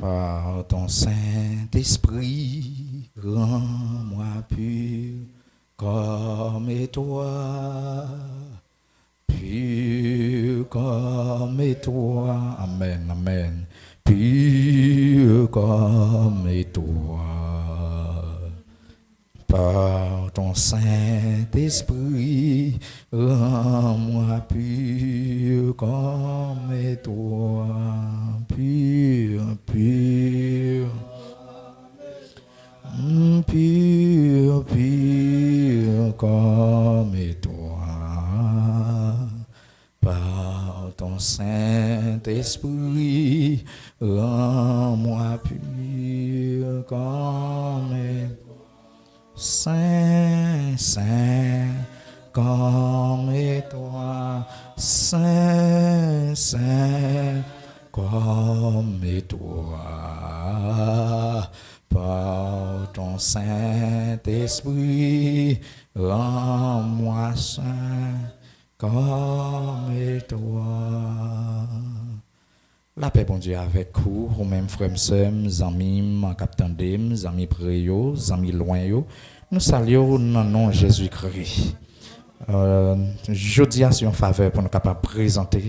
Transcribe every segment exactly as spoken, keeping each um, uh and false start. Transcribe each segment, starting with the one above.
Par ton Saint-Esprit, rends-moi pur comme toi, pur comme toi. Amen, amen. Pur comme toi. Par ton Saint-Esprit, rends-moi pur comme toi, pur, pur, pur comme toi. Par ton Saint-Esprit, rends-moi pur comme saint, saint comme toi, saint, saint comme toi. Par ton Saint-Esprit, rends-moi saint comme toi. Lapè Bondye avèk ou, ou menm frè m, sè m, zanmi m k ap tande m, zanmi pre yo, zanmi lwen yo. Nou salye w nan non Jezikri. Euh, jodi a se yon favè pou nou kapab prezante,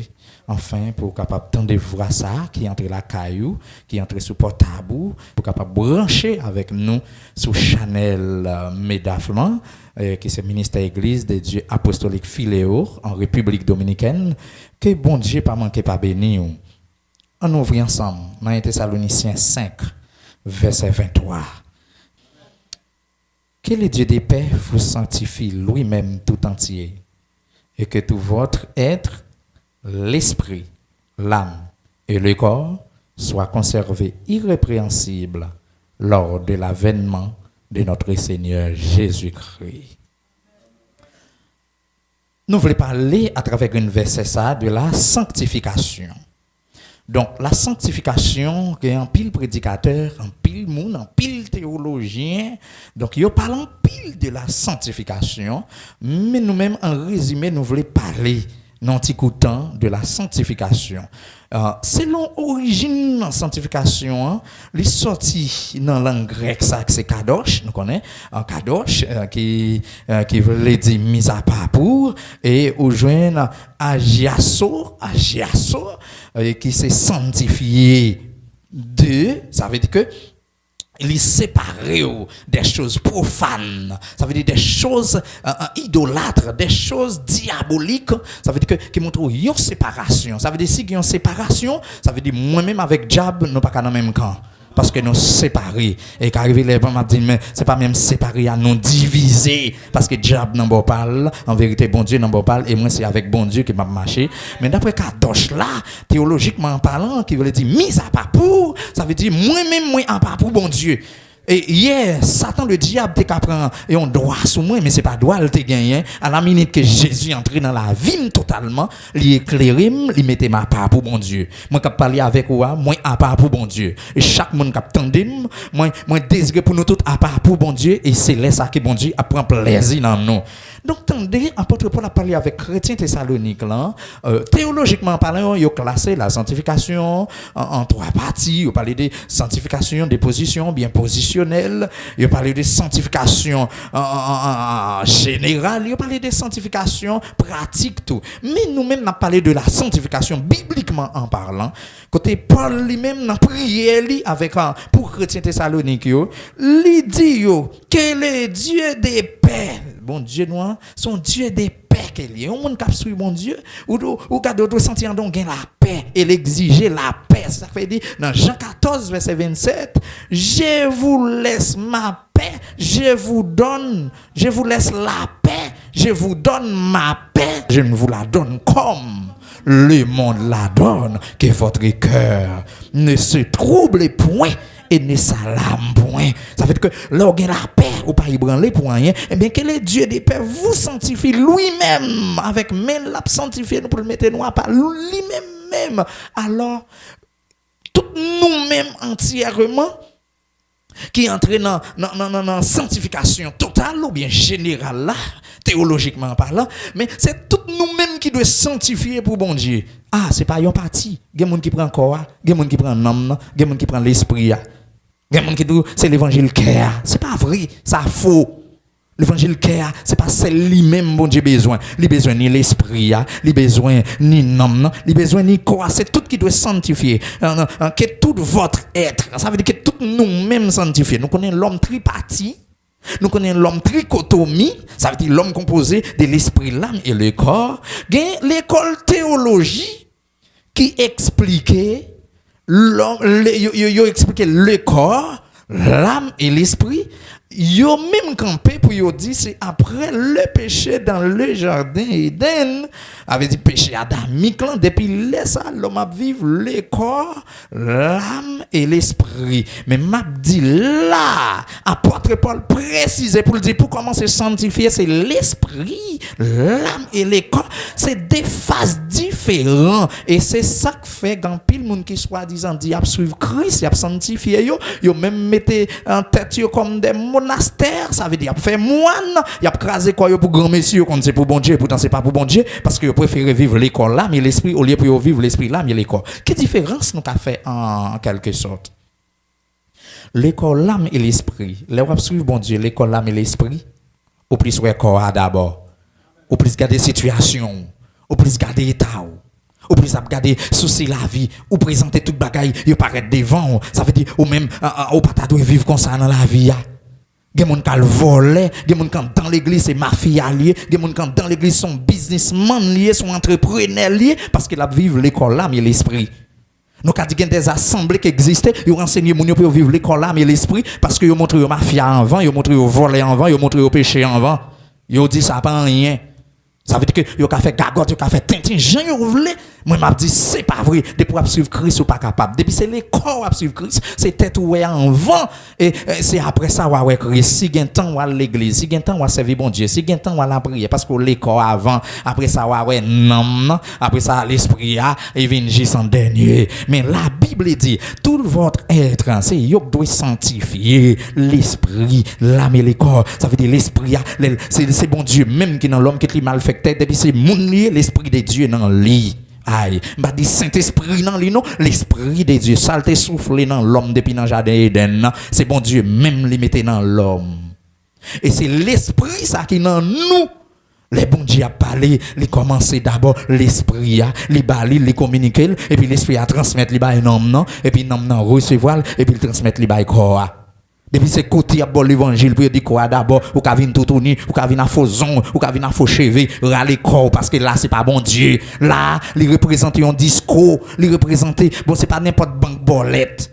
anfen, pou w kapab tande vwa sa a ki antre lakay ou, ki antre sou pòtab ou, pou w kapab branche avèk nou sou chanèl, euh, MEDAF lan, euh, ki se Ministè Egliz de Dye Apostolik Fileo an Repiblik Dominikèn. Ke Bondye pa manke pa beni w. Ann ouvri ansanm nan en Tesalonisyen senk, vèsè venntwa. Que le Dieu de paix vous sanctifie lui-même tout entier, et que tout votre être, l'esprit, l'âme et le corps soient conservés irrépréhensibles lors de l'avènement de notre Seigneur Jésus-Christ. Nou vle pale atravè grenn vèsè sa a de la sanktifikasyon. Donk, la sanktifikasyon, gen anpil predikatè, anpil moun, anpil teyolojyen. Donk, yo pale anpil de la sanktifikasyon, men nou menm, an rezime, nou vle pale nan yon ti kout tan de la sanktifikasyon. Euh, selon orijin sanktifikasyon an, li sòti nan lang grèk sa ki se kadosh, nou konnen, euh, kadosh, euh, ki, euh, ki vle di mizapa pou, e ou jwenn agiaso, agiaso, euh, ki se santifye de, sa vle di ke li separe w des choses profanes, sa vle di des choses, euh, euh, idolâtres, des choses diaboliques, sa vle di ke, ki montre w yon separasyon. Sa vle di si gen yon separasyon, sa vle di mwen menm avèk dyab, nou pa ka nan menm kan. Paske nou separe. E ka rive lè m ap di, men se pa menm separe a, nou divize. Paske dyab nan bò pa l, an verite, Bondye nan bò pa l, e mwen se avèk Bondye ke m ap mache. Men daprè kadosh la, teyolojikman palan, ki vle di mizapa pou, sa vle di mwen menm mwen apa pou Bondye. E yè, Satan le dyab te ka pran yon dwa sou mwen, men se pa dwa l te genyen. A la minit ke Jezi antre nan lavi m totalman, li eklere m, li mete m apa pou Bondye. Mwen k ap pale avèk ou a, mwen apa pou Bondye. E chak moun k ap tande m, mwen, mwen dezire pou nou tout apa pou Bondye, e se lè sa ke Bondye ap pran plèzi nan nou. Donk, tande, apot Pòl ap pale avèk kretyen Tesalonik lan, euh, teyolojikman palan, yo klase la santifikasyon an, an twa pati. Yo pale de santifikasyon de pozisyon, oubyen pozisyonèl. Yo pale de santifikasyon, an, an, an, an, an jeneral. Yo pale de santifikasyon pratik tou. Men nou menm, n ap pale de la santifikasyon biblikman an palan. Kote Pòl li menm nan priyè li avèk, a, pou kretyen Tesalonik yo, li di yo, que le Dieu de paix, Bondye nou an, se yon Dye de pè ke li ye. Yon moun k ap swiv Bondye, ou, ou, ou gade, ou dwe santi andan w gen lapè, e l egzije lapè. Se sa k fè li di nan Jan katòz, vèsè vennsèt, Je vous laisse ma paix, je vous donne, je vous laisse la paix, je vous donne ma paix, je ne vous la donne comme le monde la donne, que votre cœur ne se trouble point et ne s'alarme point. Sa vle di ke lè w gen lapè, ou pa ebranle pou anyen, ebyen, que le Dieu de paix vous sanctifie lui-même, avèk men l ap santifye nou pou l mete nou apa li menm menm. Alò, tout nou menm antyèman, ki antre nan, nan, nan, nan, nan santifikasyon total oubyen jeneral la, teyolojikman palan, men se tout nou menm ki dwe santifye pou Bondye. A, se pa yon pati. Gen moun ki pran kò a, gen moun ki pran nanm nan, gen moun ki pran lespri a. Gen moun ki di w se levanjil kè a. Se pa vre, sa fo. Levanjil kè a, se pa sèl li menm Bondye bezwen. Li bezwen ni lespri a, li bezwen ni nanm nan, li bezwen ni kò a. Se tout ki dwe santifye. An, an, an, que tout votre être, sa vle di ke tout nou menm santifye. Nou konnen lòm tripati, nou konnen lòm trikotomi, sa vle di lòm konpoze de lespri, lam e le kò. Gen lekòl teyoloji ki eksplike lòm, le, yo, yo, yo eksplike le kò, lam e lespri. Yo menm kanpe pou yo di se après le péché dans le jardin Eden, sa vle di peche adamik lan, depi lè sa lòm ap viv le kò, lam e lespri. Men m ap di la, apòt Pòl presize pou l di pou kòmanse santifye se lespri, lam e le kò. Se de faz diferan. E se sa k fè gen anpil moun ki swadizan di y ap swiv Kris, y ap santifye yo, yo menm mete an tèt yo kòm de monastè, sa vle di y ap fè mòn, y ap kraze kò yo pou granmesi, yo konn se pou Bondye, poutan se pa pou Bondye, paske yo prefere viv lekòl lam e lespri olye pou yo viv lespri lam e lekò. Ki diferans nou ka fè an, an kèlke sòt? Lekòl lam e lespri. Lè w ap swiv Bondye, lekòl lam e lespri, ou plis wè kò a dabò. Ou plis gade sitiyasyon w. Ou plis gade eta w. Ou plis ap gade sousi lavi. Ou prezante tout bagay, yo parèt devan w. Sa vle di, ou menm, a, a, ou pa ta dwe viv konsa nan lavi a. Gen moun k al vòlè, gen moun k anndan legliz se mafya l ye, gen moun k anndan legliz se yon biznismann li ye, se yon antreprenè li ye, paske l ap viv lekòl lam e lespri. Nou ka di gen de asanble ki egziste, yo ansenye moun yo pou yo viv lekòl lam e lespri, paske yo montre yo mafya anvan, yo montre yo vòlè anvan, yo montre yo peche anvan. Yo di sa pa anyen. Sa vle di ke yo ka fè gagòt, yo ka fè tenten jan yo vle. Mwen m ap di se pa vre. Depi w ap swiv Kris, ou pa kapab. Depi se lekòl w ap swiv Kris, se tèt ou wè anvan. E, e se apre sa w a wè Kris. Si gen tan w al legliz, si gen tan w a sèvi Bondye, si gen tan w a lapriyè, paske w lekòl avan. Apre sa w a wè nanm nan, apre sa lespri a, e vin jis an dènye. Men Labib li di, tout votre être, se yo k dwe santifye, lespri, lam e le kò. Sa vle di lespri a, lè l, se, se Bondye menm ki nan lòm, kit li malfektè, depi se moun li ye, lespri de Dye nan li. Ay, m pa di Sentespri nan li non, lespri de Dye, sa l te soufle nan lòm depi nan jaden Edenn nan, se Bondye menm li mete nan lòm. E se lespri sa ki nan nou. Lè Bondye ap pale, li kòmanse dabò lespri a, li ba li, li kominike l, epi lespri a transmèt li bay nanm nan, epi nanm nan resevwa l, epi l transmèt li bay kò a. Depi se kote y ap ba w levanjil pou yo di kò a dabò, ou ka vin toutouni, ou ka vin a fo zong, ou ka vin a fo cheve, rale kò w, paske la se pa Bondye. La, li reprezante yon diskou, li reprezante, bon, se pa nenpòt bank bòlèt.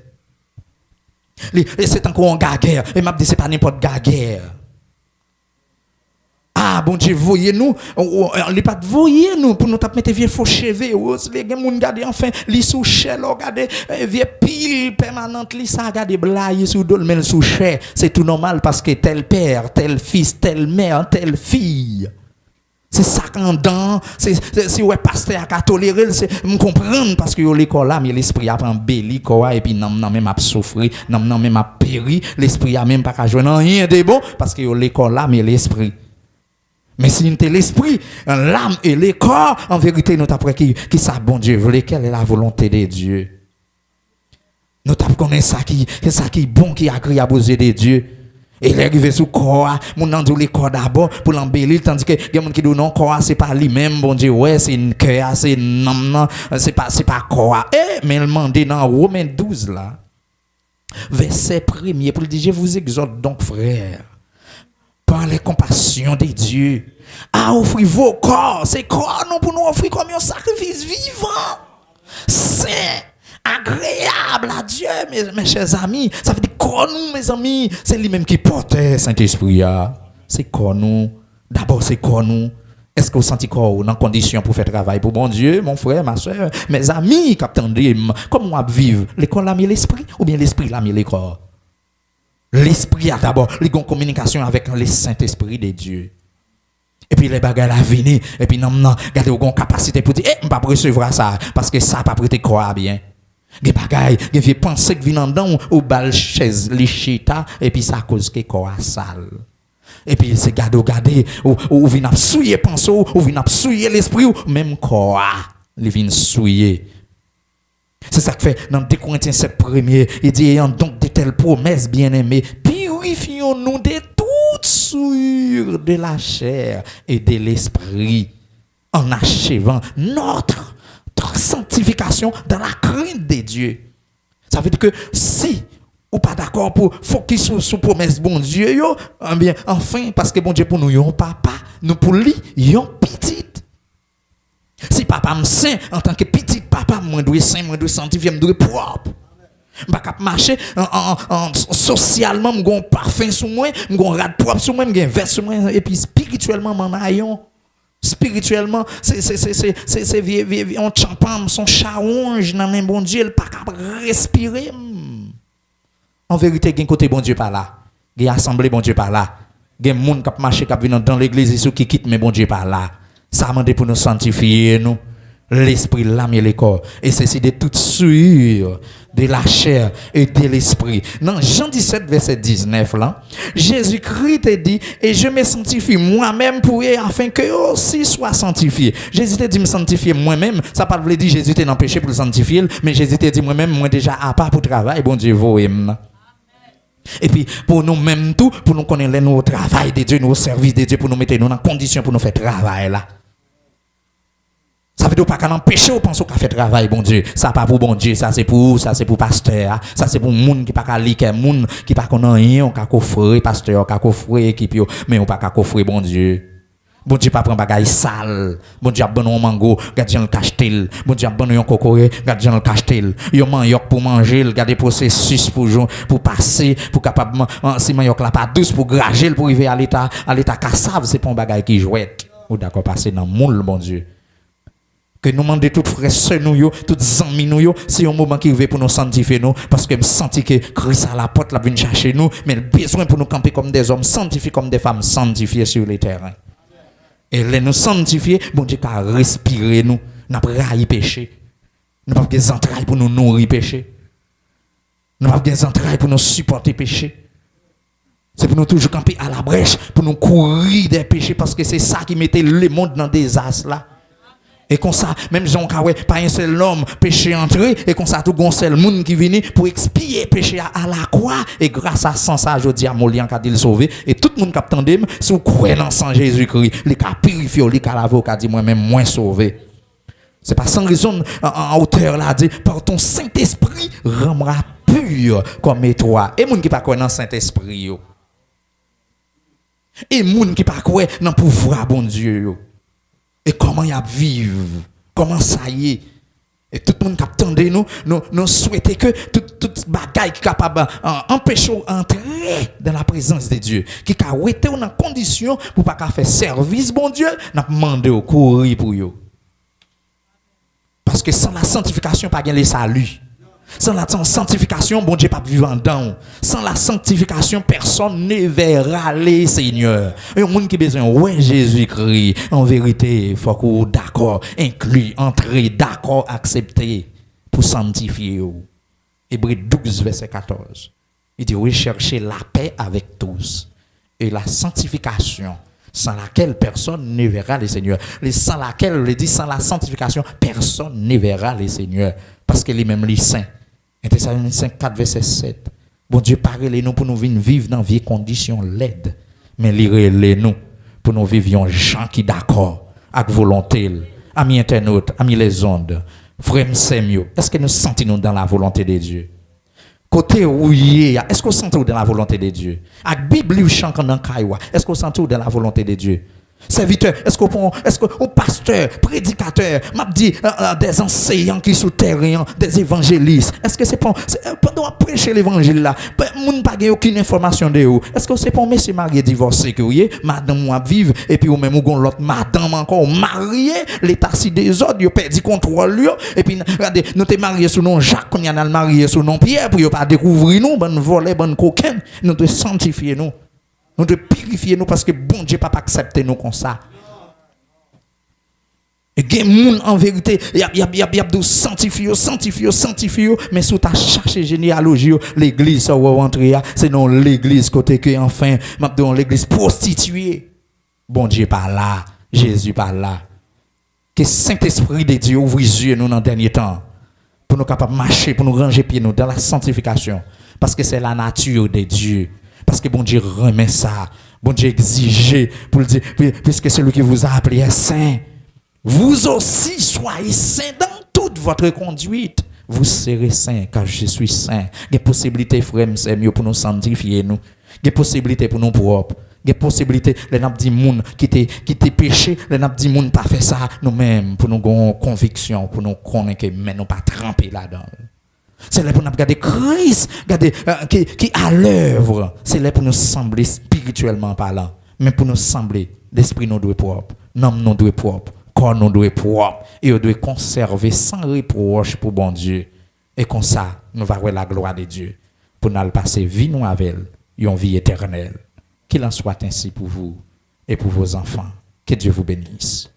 Li, e se tankou yon gagè, e m ap di se pa nenpòt gagè. A, Bondye voye nou, o, o, li pa t voye nou pou nou t ap mete vye fo cheve, o, si gen moun gade, anfen, li sou chè, lè w gade, e, vye pil pèmanant li sa, gade bla ye sou do l, men l sou chè. Se tou nòmal paske tel père, tel fils, telle mère, telle fille. Se sa k anndan, se, se, si w wè pastè a ka tolere l, se, m konprann, paske yo lekòl lam e lespri ap anbeli kò a, epi nanm nan menm ap soufri, nanm nan menm ap peri, lespri a menm pa ka jwenn anyen de bon, paske yo lekòl lam e lespri. Men si n te lespri, lam e le kò, an verite nou t ap wè ki, ki sa Bondye vle, quelle est la volonté de Dieu. Nou t ap konnen sa ki, sa ki bon, ki agreyab aux yeux de Dieu. E lè rive sou kò a, moun nan di w le kò dabò pou l anbeli l, tandike gen moun ki di w non, kò a se pa li menm Bondye wè, se kè a, se nanm nan, se pa, se pa kò a. E, men l mande nan Women douz la, vèsè premye, pou l di, Je vous exhorte donc, frères, par les compassions de Dieu, à offrir vos corps, se kò nou pou nou ofri kòm yon sakrifis vivan, sen, agreyab a Dye, mes, mes chers amis. Sa vle di kò nou, mezanmi, se li menm ki pòtè Sentespri a. Se kò nou. Dabò, se kò nou. Èske w santi kò w nan kondisyon pou fè travay pou Bondye, mon frè, ma sè, mezanmi k ap tande m? Kòman w ap viv? Lekòl lam e lespri oubyen lespri lam e lekò? Lespri a dabò, li gen yon kominikasyon avèk le Sentespri de Dye. Epi lè bagay la vini, epi nanm nan, gade w gen yon kapasite pou di, e, m p ap resevwa sa, paske sa p ap rete kò a byen. Gen bagay, gen vye panse k vin anndan w, ou ba l chèz, li chita, epi sa koz ke kò a sal. Epi se gade w gade, ou, ou vin ap souye panse w, ou vin ap souye lespri w, menm kò a, li vin souye. Se sa k fè nan de Korentyen sèt premye, li di, ayant donc de telles promesses, bien-aimés, purifions-nous de toute souillure de la chair et de l'esprit, en achevant notre, notre sanctification dans la crainte de Dieu. Sa vle di ke si ou pa dakò pou fokis sou, sou pwomès Bondye yo, ebyen, anfen, paske Bondye pou nou yon papa, nou pou li yon pitit. Si papa m sen, antanke pitit papa m, mwen dwe sen, mwen dwe santifye, m dwe pwòp. M pa kab mache an, an, an, an, sosyalman, m gon pafen sou mwen, m gon rad pwòp sou mwen, m gen vès sou mwen, epi espirityèlman, m an ayon. Espirityèlman, se, se, se, se, se, se vye, vye, vye, yon tchanpan, se yon chawonj nan men Bondye, l pa kab respire m. An verite, gen kote Bondye pa la. Gen asanble Bondye pa la. Gen moun k ap mache, k ap vin anndan legliz, li sou kikit, men Bondye pa la. Sa mande pou nou santifye nou, lespri, lam e le kò. Et ceci de toute souillure de la chair et de l'esprit. Nan Jan disèt, vèsè diznèf lan, Jezikri te di, et je me sanctifie moi-même pour eux, afin qu'eux aussi soient sanctifiés. Jezi te di, m santifye mwen menm. Sa pa vle di Jezi te nan peche pou l santifye l, men Jezi te di, mwen menm, mwen deja apa pou travay Bondye voye m nan. Epi, pou nou menm tou, pou nou konnen lè nou o travay de Dye, nou o sèvis de Dye, pou nou mete nou nan kondisyon pou nou fè travay la. Sa vle di w pa ka nan peche w panse w ka fè travay Bondye. Sa pa pou Bondye, sa se pou ou, sa se pou pastè a, sa se pou moun ki pa ka li kè moun, ki pa konn anyen, w ka kofre pastè a, w ka kofre ekip yo, men w pa ka kofre Bondye. Bondye pa pran bagay sal. Bondye ap ban nou yon mango, gad jan l ka achte l. Bondye ap ban nou yon kokoye, gad jan l ka achte l. Yon manyòk pou manje l, gade pwosesis pou jou, pou pase, pou kapab, si manyòk la pa dous, pou graje l, pou rive a leta, a leta kasav, se pa yon bagay ki jwèt. Ou dakò pase nan moul Bondye. Ke nou mande tout frè sè nou yo, tout zanmi nou yo, se yon moman ki rive pou nou santifye nou, paske m santi ke Kris alapòt, l ap vin chache nou, men l bezwen pou nou kanpe kòm dèzòm santifye, kòm dèfanm santifye sur le terrain. E lè nou santifye, Bondye ka respire nou, n ap rayi peche. Nou p ap gen zantray pou nou nouri peche. Nou p ap gen zantray pou nou sipòte peche. Se pou nou toujou kanpe alabrèch, pou nou kouri dèyè peche, paske se sa ki mete lemonn nan dezas la. E konsa, menm jan w ka wè, pa yon sèl nonm peche antre, e konsa tou gon sèl moun ki vini pou ekspye peche a alakwa, e gras a san sa, jodi a, mo li an ka di l sove, e tout moun k ap tande m, si w kwè nan san Jezikri, li ka pirifye w, li ka lave w, ka di, mwen menm, mwen sove. Se pa san rezon, an, an, otè la di, par ton Saint-Esprit, rends-moi pur comme toi. E moun ki pa kwè nan Sentespri yo? E moun ki pa kwè nan pouvwa Bondye yo? E kòman y ap viv? Kòman sa ye? E tout moun k ap tande nou, nou, nou swete ke tout, tout bagay ki kapab, an, anpeche w antre dans la présence de Dieu, ki ka wete w nan kondisyon pou w pa ka fè sèvis Bondye, n ap mande w kouri pou yo. Paske san la santifikasyon pa gen le sali. San la san- santifikasyon, Bondye p ap viv anndan w. Sans la sanctification, personne ne verra le Seigneur. Yon moun ki bezwen wè Jezikri, an verite, fòk ou dakò, enkli, antre, dakò, aksepte pou santifye w. Ebre douz, vèsè katòz. Li di, recherchez la paix avec tous et la sanctification, sans laquelle personne ne verra le Seigneur. Le sans laquelle vle di sans la sanctification, personne ne verra le Seigneur. Paske li menm li sen. Entèsalonichen kat, vèsè sèt. Bondye pa rele nou pou nou vin viv nan vye kondisyon lèd, men li rele nou pou nou viv yon jan ki dakò ak volonte l. Ami entènot, ami lèzond, frè m, sè m yo, èske nou santi nou dans la volonté de Dieu? Kote ou ye a, èske w santi w dans la volonté de Dieu? Ak Bib li w chan nan kay ou a, èske w santi w dans la volonté de Dieu? Sèvitè, èske w pa, èske w pastè, predikatè, m ap di, euh, euh, des enseignants ki sou tèren an, des évangélistes, èske se pa, se, euh, pandan w ap preche levanjil la, pe- moun pa gen okenn enfòmasyon de ou, èske se pa yon mesye marye divòse ke w ye, madanm ou ap viv, epi ou menm ou gon lòt madanm ankò, ou marye, leta si dezòd, yo pèdi kontwòl yo, epi n- gade, nou te marye sou non Jak, kounye a n al marye sou non Pyè, pou yo pa dekouvri nou, bann vòlè, bann koken, nou dwe santifye nou. Nou dwe pirifye nou paske Bondye p ap aksepte nou konsa. Gen moun an verite, y ap, y ap, y ap, y ap di w sanktifye yo, sanktifye yo, sanktifye yo, men si w ta chache jeneyaloji yo, legliz sa w wè w antre a, se nan yon legliz kote ke, anfen, m ap di w, yon legliz pwostitye. Bondye pa la, Jezi pa la. Ke Sentespri de Dye ouvri zye nou nan dènye tan, pou nou kapab mache, pou nou ranje pye nou dans la sanctification. Paske c'est la nature de Dieu. Paske Bondye renmen sa. Bondye egzije pou l di, pi- puisque celui qui vous a appelé est saint, vous aussi soyez saints dans toute votre conduite. Vous serez saints, car je suis saint. Gen posiblite, frè m, sè m yo, pou nou sanktifye nou. Gen posiblite pou nou pwòp. Gen posiblite, lè n ap di moun ki te, ki te peche, lè n ap di moun pa fè sa, nou menm, pou nou gen yon konviksyon, pou nou konnen ke men nou pa tranpe ladan l. Se lè pou n ap gade Kris, gade, euh, ki, ki à l'œuvre. Se lè pou nou sanble espirityèlman palan. Men pou nou sanble, lespri nou dwe pwòp, nanm nou dwe pwòp, kò nou dwe pwòp, e yo dwe konsève san repwòch pou Bondye. E konsa, nou va wè laglwa de Dye, pou n al pase vi nou avè l, yon vi etènèl. Qu'il en soit ainsi pour vous et pour vos enfants. Que Dieu vous bénisse.